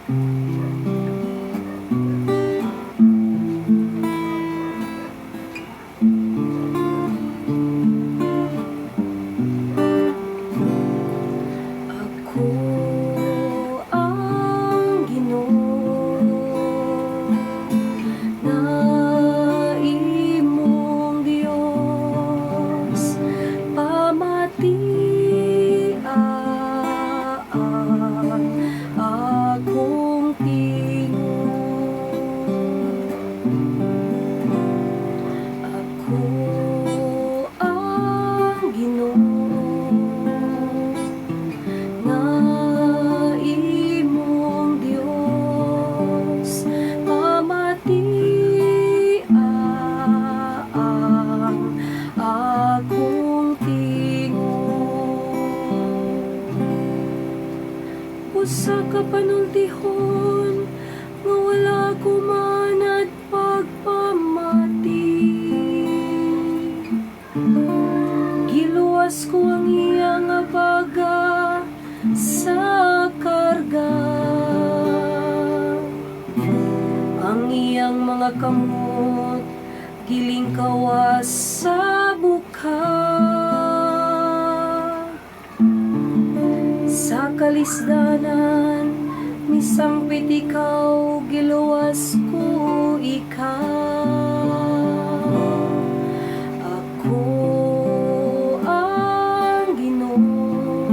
Ako ang Ginoo nga imong Dios, pamatia ang akong tingog. Ako ang Ginoo nga imong Dios, pamatia ang akong tingog. Usa ka panultihon nga wala ko manad pagpamati, giluwas ko ang iya nga baga sa karga, ang iyang mga kamot gilingkawas sa bukag. Sa kalisdanan misangpit ikaw, giluwas ko ikaw. Ako ang Ginoo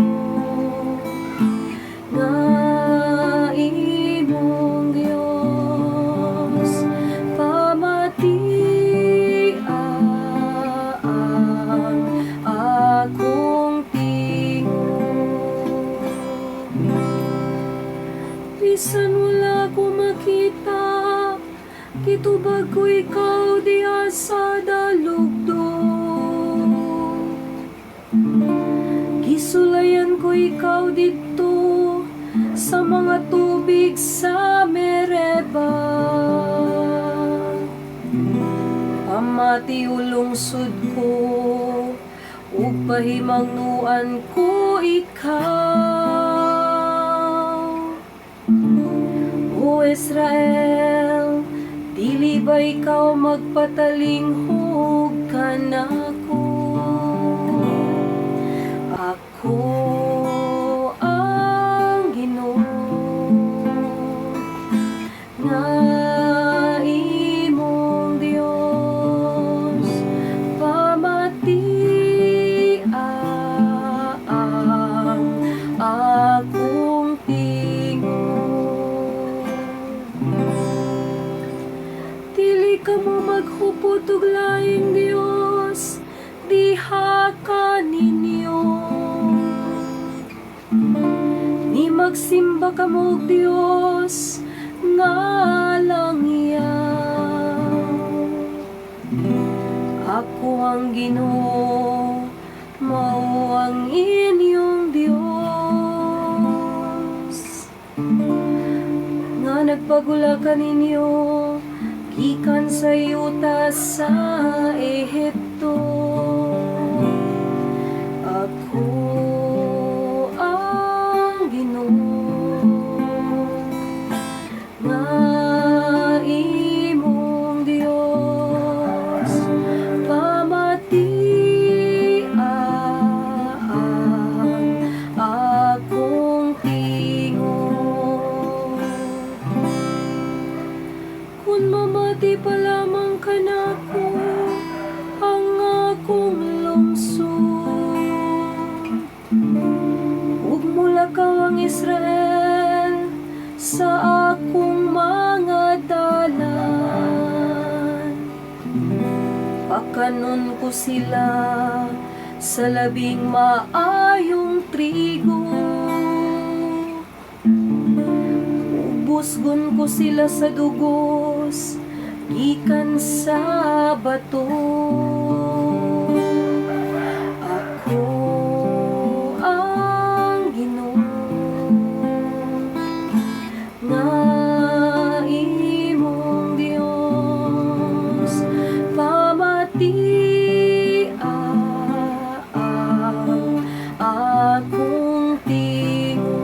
nga imong Dios, pamatia ang akong tingog. Bisan wala ko makita, gitubag ko ikaw diha sa dalugdog. Gisulayan ko ikaw didto sa mga tubig sa Mereba. Pamati, O lungsod ko, ug pahimangnuan ko ikaw. O Israel, dili ba ikaw magpatalinghog kanako? Ako ang Ginoo nga imong Dios, pamatia ang akong tingog. Dili kamo maghupot og laing Dios diha kaninyo. Ni magsimba kamo og Dios nga langyaw. Ako ang Ginoo, mao ang inyong Dios nga nagpagula kaninyo gikan sa yuta sa Ehipto. Ako ang Ginoo nga imong Dios, pamatia ang akong tingog. Kung mamati pa lamang kanako, ang akong lungsod, ug mulakaw ang Israel sa akong mga dalan. Pakanon ko sila sa labing maayong trigo. Busgon ko sila sa dugos gikan sa bato. Ako ang Ginoo nga imong Dios, pamatia ang akong tingog.